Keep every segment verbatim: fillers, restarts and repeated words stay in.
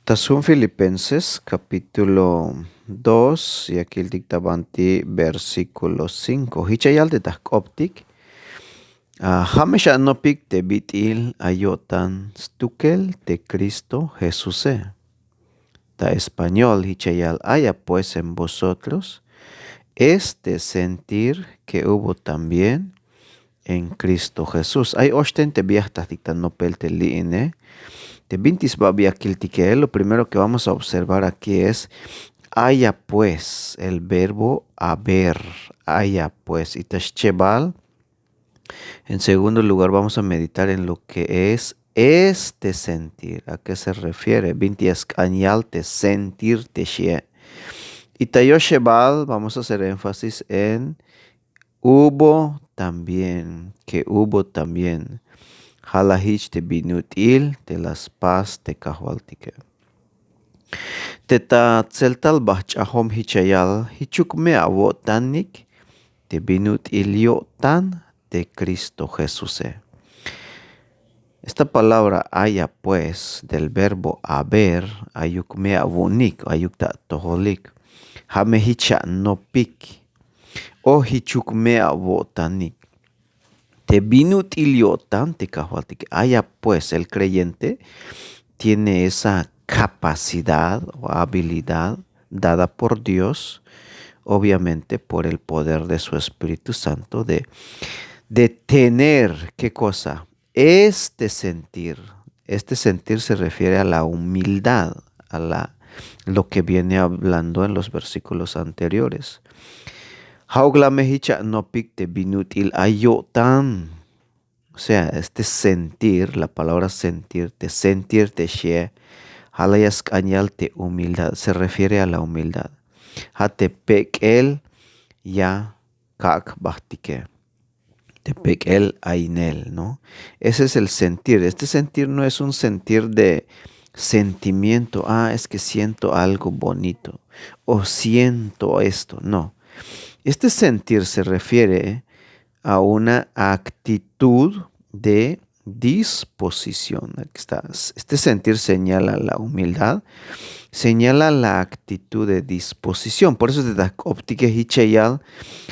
Ta sjun Filipenses capítulo dos, ya kiltik ta banti versículo cinco. Jich ya yal te ta jk'optik: Ja' me xanopik te bit'il ay yo'tan stukel te Cristo Jesuse. Ta español jich ya yal: Haya pues en vosotros este sentir que hubo también en Cristo Jesús. Ay oxten te bi ya jtatik ta nopel te li'ine. Te binti sba bi ya kiltike, lo primero que vamos a observar aquí es: haya pues, el verbo haber, haya pues. Y ta schebal, en segundo lugar, vamos a meditar en lo que es este sentir. ¿A qué se refiere? Binti ya sk'an yal te sentir te xie. Y ta yoxebal, vamos a hacer énfasis en hubo también, que hubo también. Ja' la jich te bin ut'il te la spas te Kajwaltike. Te ta tseltal ba jch'ajom jich ya yal: Jichuk me awo'tanik te bin ut'il yo'tan te Cristo Jesuse. Esta palabra haya pues, del verbo haber, ayuk me awu'unik, ayuk ta atojolik. Ja' me jich xanopik o jichuk me awo'tanik te bin ut'il yo'tan te Kajwaltike. Haya pues, el creyente tiene esa capacidad o habilidad dada por Dios, obviamente por el poder de su Espíritu Santo, de, de tener, ¿qué cosa? Este sentir. Este sentir se refiere a la humildad, a la, lo que viene hablando en los versículos anteriores. Ja'uk la me jich xanopik te bin ut'il ay yo'tan. O sea, este sentir, la palabra sentir, te sentir te xie, ja' la ya sk'an yal te humildad, se refiere a la humildad. Ja' te pek'el ya kak' jbahtike, te pek'el ainel, ¿no? Ese es el sentir. Este sentir no es un sentir de sentimiento, ah, es que siento algo bonito o siento esto, no. Este sentir se refiere a una actitud de disposición. Aquí está. Este sentir señala la humildad, señala la actitud de disposición. Por eso te ta jk'optike jich ya yal: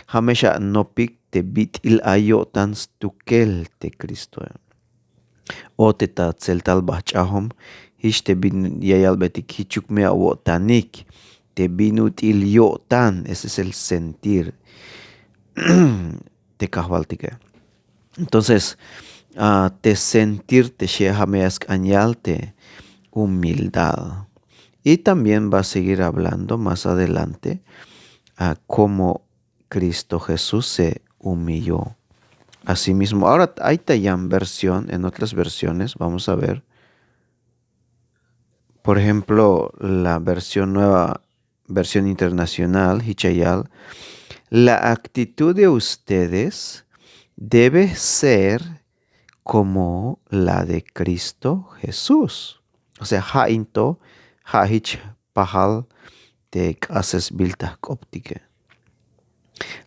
Ja' me xanopik te bit'il ay yo'tan stukel te Cristoe. O te ta tseltal ba jch'ajom, jich te bin ya yalbetik: Jichuk me awo'tanik te bin ut'il yo'tan. Ese es el sentir te Kajwaltike. Entonces, ah, te sentir te xie, ja' me ya sk'an yal te humildad. Y también va a seguir hablando más adelante a cómo Cristo Jesús se humilló a sí mismo. Ahora, ay ta yan versión, en otras versiones, vamos a ver. Por ejemplo, la versión nueva, versión internacional, jich ya yal: La actitud de ustedes debe ser como la de Cristo Jesús. O sea, ja' in to, ja' jich pajal te k'asesbil ta jk'optike.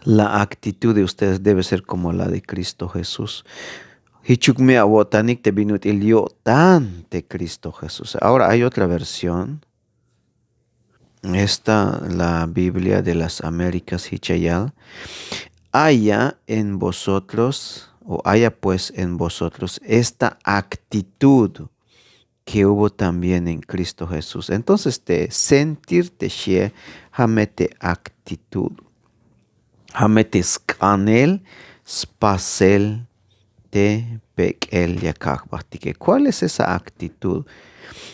La actitud de ustedes debe ser como la de Cristo Jesús. Jichuk me awo'tanik te bin ut'il yo'tan te Cristo Jesús. Ahora hay otra versión. Esta, la Biblia de las Américas, jich ya yal: Haya en vosotros, o haya pues en vosotros esta actitud que hubo también en Cristo Jesús. Entonces te sentir te xie, ja' me te actitud, ja' me te sk'anel spasel te pek'el ya kak' jbahtike. ¿Cuál es esa actitud?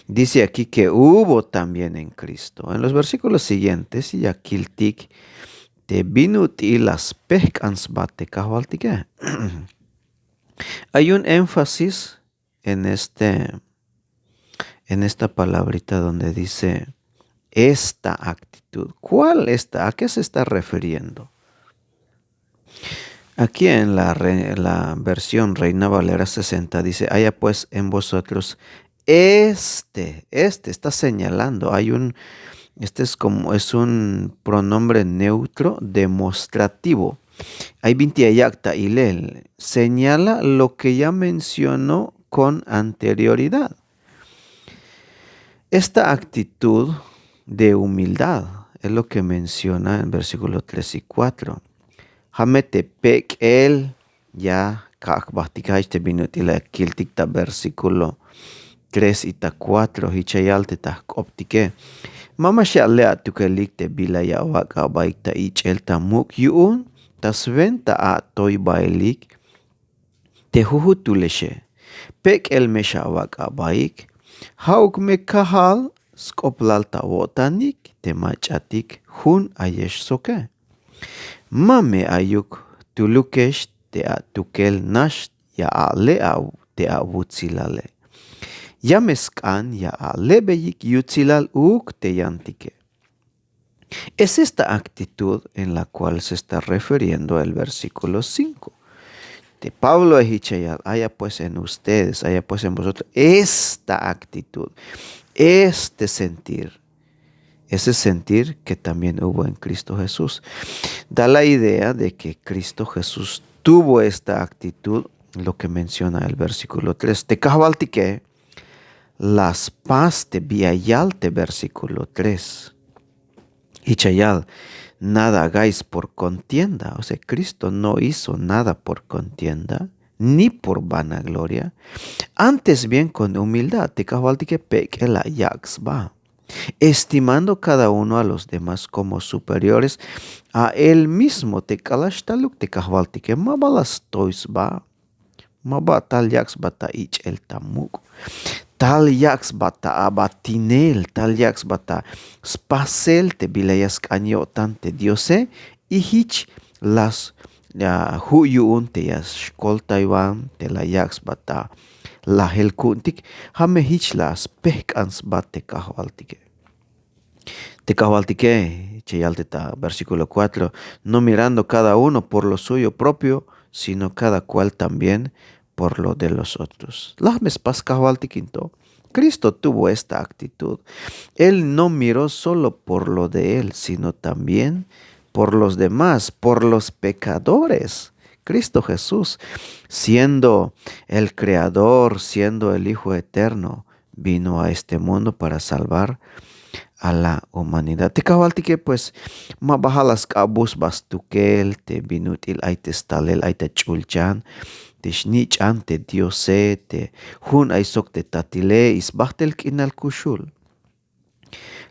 Dice aquí que hubo también en Cristo. En los versículos siguientes ya kiltik te bin ut'il la spejk'an sba te Kajwaltike. Hay un énfasis en este, en esta palabrita donde dice esta actitud. ¿Cuál esta? ¿A qué se está refiriendo? Aquí en la re-, la versión Reina Valera sesenta dice: Haya pues en vosotros este, este está señalando, hay un, este es como, es un pronombre neutro demostrativo. Ay binti ya yak' ta ilel, señala lo que ya mencionó con anterioridad. Esta actitud de humildad es lo que menciona en versículo tres y cuatro. Ja' me te pek'el ya ka'ak jbajtik ja'ich te bin ut'il la kiltik ta versículo tres y ta cuatro. Jich ya yal te ta jk'optike: Ma ma xale' atukelik te bila ya awak' abaik ta ich'el ta muk' yu'un ta swenta atoy baelik te jujutulexe. Pek'el me xawak' abaik, ja'uk me kajal sk'oplal ta awo'tanik te mach'atik jun ayex soke. Ma me ayuk tulukex te atukel nax ya ale' te awutsilale. Ya me sk'an ya alebeyik yutsilal uuk te yantike. Es esta actitud en la cual se está refiriendo el versículo cinco. De Pablo e jich ya yal: haya pues en ustedes, haya pues en vosotros esta actitud, este sentir, ese sentir que también hubo en Cristo Jesús. Da la idea de que Cristo Jesús tuvo esta actitud, lo que menciona el versículo tres. Te kajwaltike la spas te bi ya yal te versículo tres. Jich ya yal: Nada hagáis por contienda. O sea, Cristo no hizo nada por contienda ni por vanagloria, antes bien con humildad. Te kajwaltike pek'el la yak' sba, estimando cada uno a los demás como superiores a él mismo. Te k'alal xtaluk te kajwaltike, ma ba la stoy sba, ma ba tal yak' sba ta ich'el ta muk', tal yak' sba ta abatinel, tal yak' sba ta spasel te bila ya sk'an yo'tan te Diose. Y jich la sju' yu'un te ya xkoltaywan te la yak' sba ta lajel ku'untik. Ja' me jich la spejk'an sba te kajwaltike. Te kajwaltike, che yal te ta versículo cuatro: No mirando cada uno por lo suyo propio, sino cada cual también por lo de los otros. Laj me spas kajwaltik in to. Cristo tuvo esta actitud. Él no miró solo por lo de él, sino también por los demás, por los pecadores. Cristo Jesús, siendo el creador, siendo el Hijo eterno, vino a este mundo para salvar a la humanidad. Te kajwaltike, pues, ma ba ja' la sk'abus sba stukel te bin ut'il ay te stalel, ay ta ch'ulchan, te xnich'an te Diose, te jun ay sok te tatile, y sbajtel k'inal kuxul.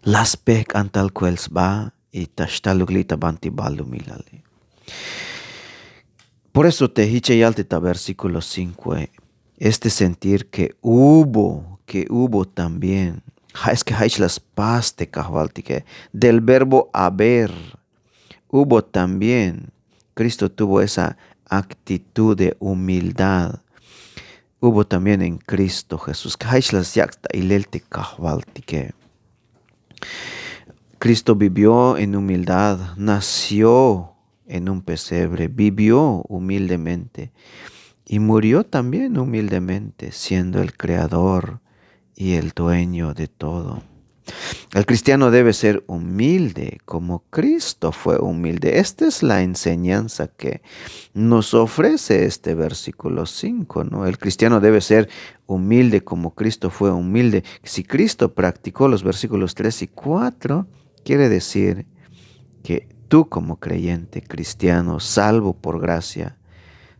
La spejk'an tal kuel sba, y ta xtaluk li' ta banti balumilale. Por eso te jich ya yal te ta versículo cinco, eh, este sentir que hubo, que hubo también. Ja', es que ja'ich la spas te kajwaltike, eh, del verbo haber. Hubo también. Cristo tuvo esa actitud de humildad. Hubo también en Cristo Jesús. Ja'ich la yak' ta ilel te kajwaltike. Cristo vivió en humildad, nació en un pesebre, vivió humildemente y murió también humildemente, siendo el creador y el dueño de todo. El cristiano debe ser humilde como Cristo fue humilde. Esta es la enseñanza que nos ofrece este versículo cinco, ¿no? El cristiano debe ser humilde como Cristo fue humilde. Si Cristo practicó los versículos tres y cuatro, quiere decir que tú como creyente cristiano, salvo por gracia,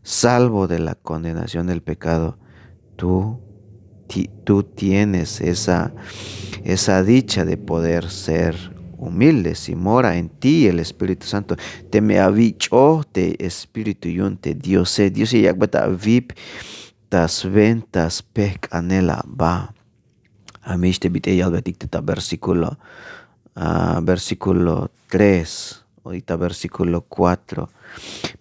salvo de la condenación del pecado, tú, ti- tú tienes esa, esa dicha de poder ser humilde. Si mora en ti el Espíritu Santo, teme avich'oj te Espíritu yu'un te Diose, Diose yak'bat avip ta swenta spejk'anel aba. Amix te bit'il yalbetik te ta versículo, ah, versículo tres, y ta versículo cuatro.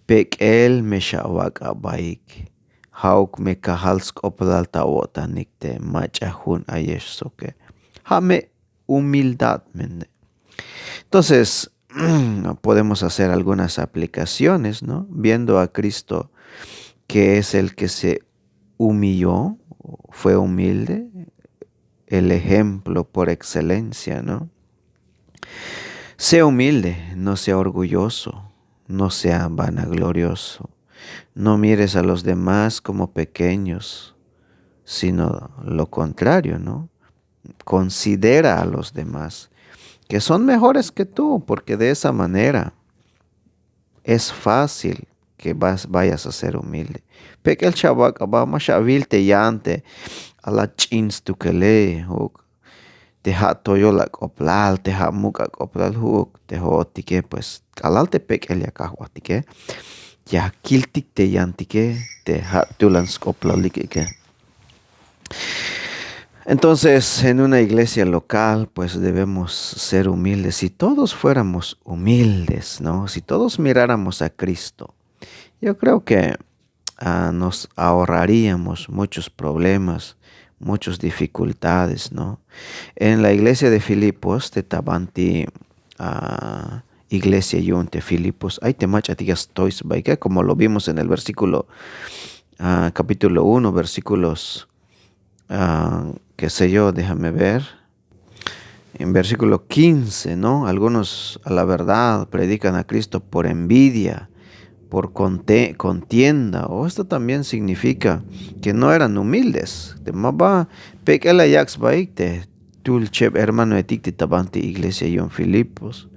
Pek'el me xawak' abaik. Ja'uk me kajal sk'oplal ta awo'tanik te mach'a jun ayex soke. Ja' me humildad mene. Entonces, podemos hacer algunas aplicaciones, ¿no? Viendo a Cristo, que es el que se humilló, fue humilde, el ejemplo por excelencia, ¿no? Sea humilde, no sea orgulloso, no sea vanaglorioso. No mires a los demás como pequeños, sino lo contrario, ¿no? considera a los demás que son mejores que tú, porque de esa manera es fácil que vas, vayas a ser humilde. Pek'el xawak' aba, ma xawil te yan te ala ch'in stukele, juk te ja' toyol ak'oblal, te ja' muk' ak'oblal, juk te jo'otike, pues k'alal te pek'el ya kajwaltike, ya kiltik te yantike te ja' tulan sk'oblalik ike. Entonces, en una iglesia local, pues debemos ser humildes. Si todos fuéramos humildes, ¿no? Si todos miráramos a Cristo, yo creo que ah, nos ahorraríamos muchos problemas, muchas dificultades, ¿no? En la iglesia de Filipos, te tabanti ah, iglesia yu'un te Filipos, ay te mach'atik ya stoy sbaike, como lo vimos en el versículo, ah, capítulo uno, versículos, ah, qué sé yo, déjame ver. En versículo quince, ¿no? Algunos a la verdad predican a Cristo por envidia, por conte- contienda, o esto también significa que no eran humildes. Te ma ba pek'el la yak' sbaik te tul cheb hermanoetik te tabanti iglesia yu'un Filipos.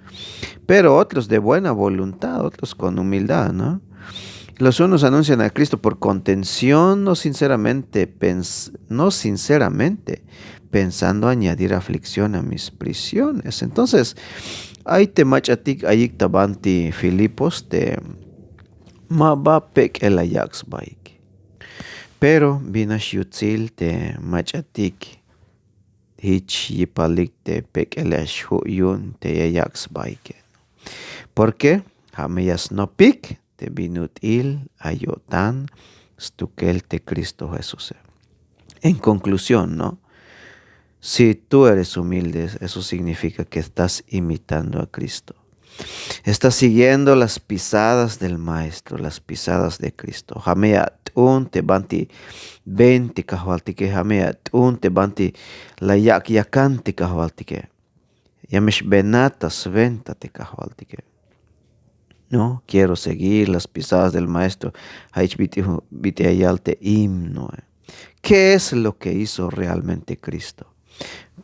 Pero otros de buena voluntad, otros con humildad, ¿no? Los unos anuncian a Cristo por contención, no sinceramente, pens- no sinceramente, pensando añadir aflicción a mis prisiones. Entonces, ay te mach'atik ayik tabanti Filipos te ma ba pek'el la yak' sbaik. Pero binax yutsil te mach'atik jich yipalik te pek'el ya xju' yu'un te ya yak' sbaike. ¿Por qué? Ja' me ya snopik te bin ut'il ayo'tan stukel te Cristo Jesuse. En conclusión, ¿no? Si tú eres humilde, eso significa que estás imitando a Cristo. Estás siguiendo las pisadas del Maestro, las pisadas de Cristo. Ja' me ya t'un te banti ven te kajwaltike, ja' me ya t'un te banti la yak' yakan te kajwaltike. Ya me xbenat ta swenta te kajwaltike. No, quiero seguir las pisadas del Maestro. Ja' jich bit'il, bit'il ya yal te himnoe. ¿Qué es lo que hizo realmente Cristo?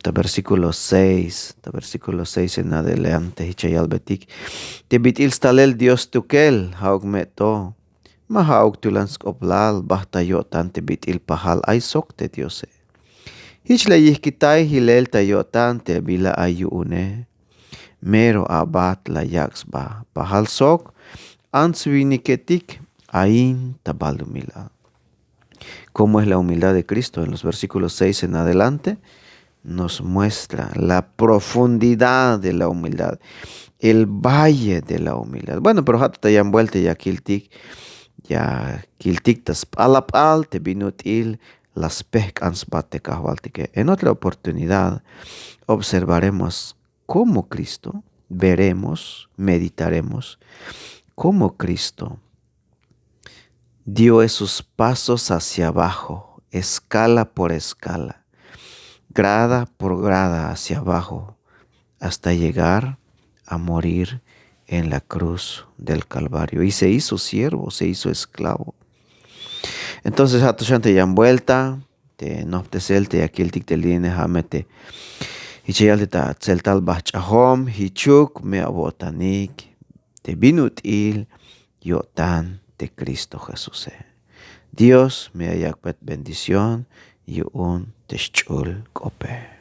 Ta versículo seis, ta versículo seis en adelante, jich ya yalbetik te bit'il stalel Dios stukel, ja'uk me to. Ma ja'uk tulan sk'oblal, bajt ta yo'tan te bit'il pajal ay sok te Diose. Jich la yijkitay jilel ta yo'tan te bila ay yu'une. Mero abat la yak' sba pajal sok ants winiketik ain ta balumilal. ¿Cómo es la humildad de Cristo? En los versículos seis en adelante nos muestra la profundidad de la humildad, el valle de la humildad. Bueno, pero ja' ta yan buelta ya kiltik, ya kiltik ta sp'alap'al te bin ut'il la spejk'an sba te kajwaltike. En otra oportunidad observaremos cómo Cristo, veremos, meditaremos cómo Cristo dio esos pasos hacia abajo, escala por escala, grada por grada hacia abajo, hasta llegar a morir en la cruz del Calvario. Y se hizo siervo, se hizo esclavo. Entonces, ja' to xan te yan buelta te noptesel te ya kiltik te line, ja' me te jich ya yal te ta tseltal bajch'ajom, jichuk me awo'tanik te bin ut'il yo'tan te Cristo Jesuse. Dios me ya yak'bey bendición yu'un te xch'ul k'ope.